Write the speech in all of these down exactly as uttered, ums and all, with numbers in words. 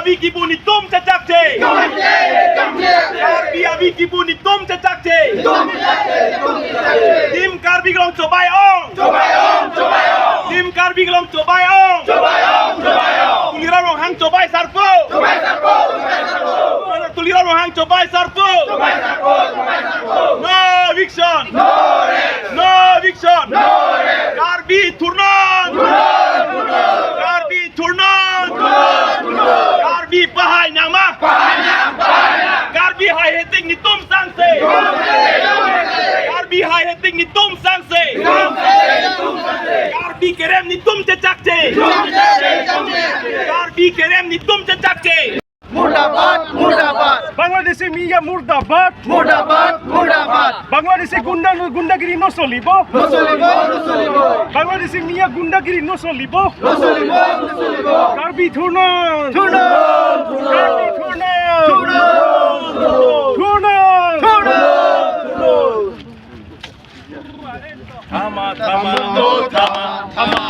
Karbi kipu netum chechakche. Karbi avi kipu netum chechakche. Team Karbi Anglong chobai ong. Team Karbi Anglong chobai ong. Tuliram Ronghang chobai sarpo. Tuliram Ronghang chobai sarpo. No eviction. No eviction. Karbi thurnon. Karbi thurnon. Karbi pahai nangma. Karbi haihe tik netum sangse. Karbi haihe tik netum sangse. Karbi kerem netum chechakche. Karbi kerem netum chechakche. Murdabad, murdabad. Bangladeshi miya murdabad. Murdabad, murdabad. Bangladeshi gunda, gundagiri no solibo. No solibo, no solibo. Bangladeshi miya gundagiri no solibo. No solibo, no solibo. Karbi thurnon. Thurnon. Karbi thurnon. Thurnon. Thurnon. Thurnon. Thama, thama, do thama, thama.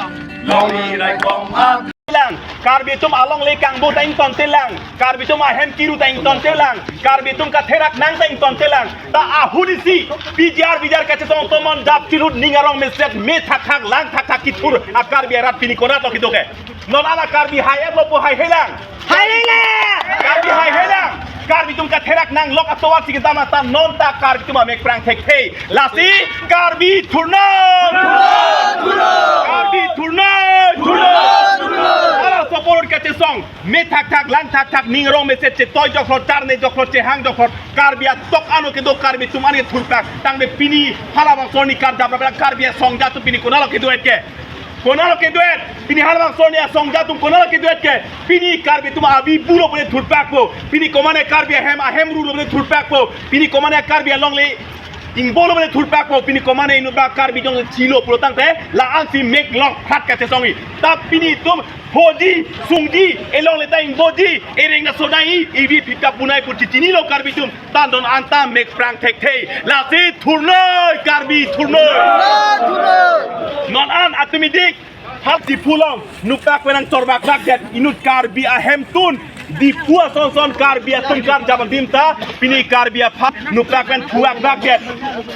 Longri rai kong ha. Lang, Karbi atum alongle kangbo ta ingtonte lang, Karbi atum ahem kiru ta ingtonte lang, Karbi atum katherak nang ta ingtonte lang. Ta ahut isi, P G R V G R kachesong tomon dap chilhut ning arong meset me thakthak lang thakthak kithur a Karbi arat pini konat lo kedo ke. Non an a Karbi hai-et lo pu haihe lang. Haihe lang. Karbi haihe lang. Karbi atum katherak nang lok atovar si kedam ta non ta Karbi atum amek prang thekthe. Lasi Karbi thurnon. Karbi thurnon. Hala support kachesong. Me thakthak lang thakthak ning arong meset chetoi jokhrot charne jokhrot chehang jokhrot. Karbi atok ano kedo Karbi atum ani thurpak. Tangte pini halabangso arni karjap rap Karbi asongja atum pini konat lo kedo-et ke. Konat lo kedo-et, pini halabangso arni asongja atum konat lo kedo-et ke, pini Karbi atum avi bu lo pule thurpakpo, pini komane Karbi ahem ahem ru lo pule thurpakpo, pini komane Karbi alongle ingbo lo pule thurpakpo, pini komane inut ba Karbi jong chilo pulo tangte, la-an si mek lok phat kachesongji. Ta pini atum hoji, sungji, elongle ta ingboji, ereng na sonai, ivi phika punai pu chichinilo Karbi atum. Tandon anta mek prang thekthe. Lasi thurnoi, Karbi thurnoi. Non an atum idik. Hal si pulong. Nuktak penang chorbak bak det. Inut Karbi ahemtun. Diphu ason son Karbi atum karjap adim ta. Pini Karbi aphan. Nuktak pen thuak bak det.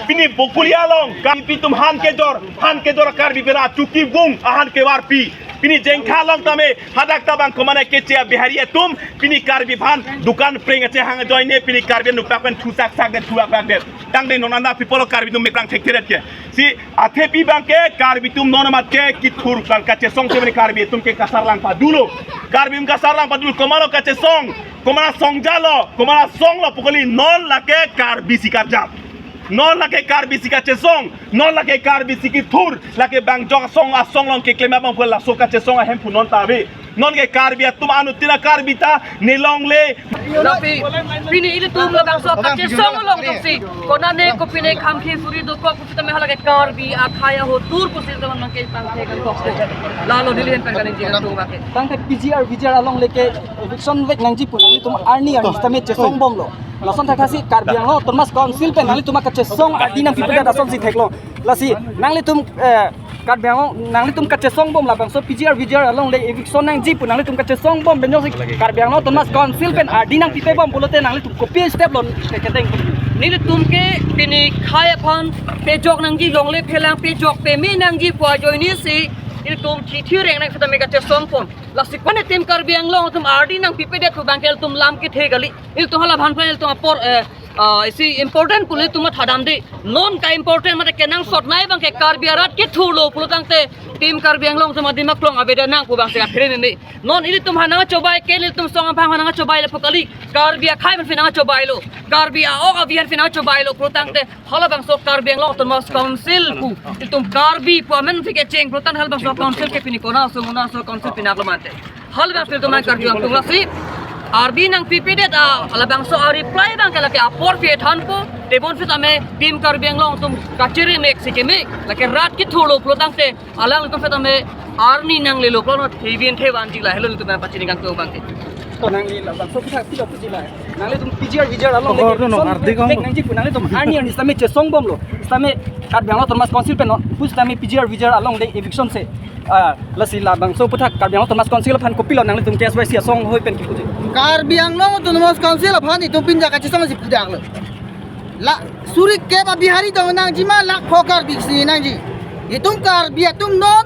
Pini Bokulia along. Karbi atum han kejor. Han kejor Karbi pera chuki bung. Ahan kevarpi. Pini Jengkha along tame. Hadak tabang komane keche Bihari atum. Pini Karbi aphan dukan preng ache hang ajoine pini Karbi nuktak pen thusak sak det thuak bak det. Tangte non anta people Karbi atum mek prang thekthe det ke. Si athepi abang ke Karbi atum non amat ke kithur kan kachesong se mane Karbi atum ke kasarlang padulo. Karbi atum kasarlang padulo komane kachesong. Komane songjalo. Komane songlo pu kali non lake Karbi si karjap. Non lake Karbi si kachesong. Non lake Karbi si kithur. Lake bang jok asong asong along keklem abang pu laso kachesong ahemphu non ta ave. Non ke Karbi atum anuttin a Karbi ta nelongle. Lapi, pini ilitum labangso kachesong along atum si. Konane kopine kham khi suri dokok pusitame hala ke Karbi akhai ahotur pusi teman mangke tangte kan kok. Lalo neli hen pen kan injil atum bake. Tangte P G R V G R alongle ke eviction vek nangji pu nanglitum arni arni sitame chesong bomlo. Lason thakthak si Karbi Anglong Autonomous Council pen nanglitum kachesong ardi nangpipedet ason si theklong. Lasi nanglitum, eh, Karbi Anglong, nanglitum kachesong bom labangso P G R V G R alongle eviction nangji pu nanglitum kachesong bom pen jongsi Karbi Anglong Autonomous Council pen ardi nangpipe bom pulote nanglitum kopi step lo ke kedeng. Nelitum ke pini khei aphan pejok nangji longle phelang pejok peme nangji pu ajoine si nelitum thithireng nang sitame kachesong pon. Lasi kone team Karbi Anglong atum ardi nangpipedet pu abang ke ilitum lam kethe kali. Ilitum halabang pen ilitum apor, eh, ah, isi important pu ilitum mathadamde. Non ka important mate kenangsot nai abang ke Karbi arat kethurlo pulo tangte team Karbi Anglong atum adim aklong avedet nang pu abang si aphere meme. Non ilitum aphan nangchobai ke ilitum song abang aphan nangchobai le pu kali. Karbi akhai aphan nangchobailo. Karbi a-ok avi aphan nangchobailo pulo tangte halabangso Karbi Anglong Autonomous Council pu ilitum Karbi pu amen fike cheng pulo tang halabangso council ke pini kona so muna so council pinak lo mate. Halabangso ilitum an Karbi Anglong atum lasi ardi nangpipedet a halabangso a reply abang ke lake apor pi thanpo tebon sitame team Karbi Anglong atum kachiri mek si kemek lake rat kethurlo pulo tangte alanglitum sitame arni nanglelo pulo no thevin thevanji la helo ilitum pachini kangtung abang ke. To nangli labangso kisa kisa puji la. Nanglitum P G R V G R along oh, leke no, no, son ardi kong mek nangji pu nanglitum arni arni sitame chesong bomlo. Sitame Karbi Anglong Autonomous Council pen non pu sitame P G R V G R alongle eviction si. Ah, lasi labangso aputhak Karbi Anglong Autonomous Council aphan kopilo nanglitum K S Y C asonghoi pen kipuji? Karbi Anglong Autonomous Council aphan itum pini kachesong si pudaklo. La suri kep a-Bihari dong nangji ma, lakh pho Karbi si nangji. Itum Karbi atum non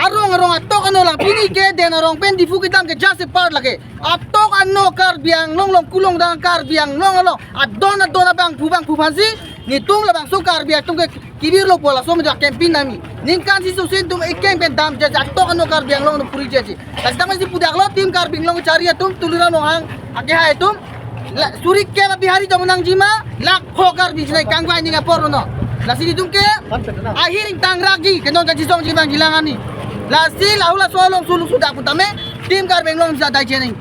arong arong atok ano lang, pini ke Den Arong pen Diphu kedam ke just a part lake. Atok ano Karbi Anglong along, kulong dang Karbi Anglong along adon adon abangphu bangphu aphansi netum labangso Karbi atum ke kibirlo pu laso amen campaign nangji. Ningkan si susin tum ekeng pen damjeje, atok ano Karbi Anglong no puri jeje. Lasi tangsi pudaklo, Team Karbi Anglong Chari atum, Tuliram Ronghang akehai atum. La suri kep a-Bihari dong nangji ma, lakh pho Karbi si nang kangvai ning apor no. Lasi netum ke ahiring tang rakji, ke non kachesongji abang jilang ani. Lasi lahula solong suluk sudak putame, Team Karbi Anglong si adai chening.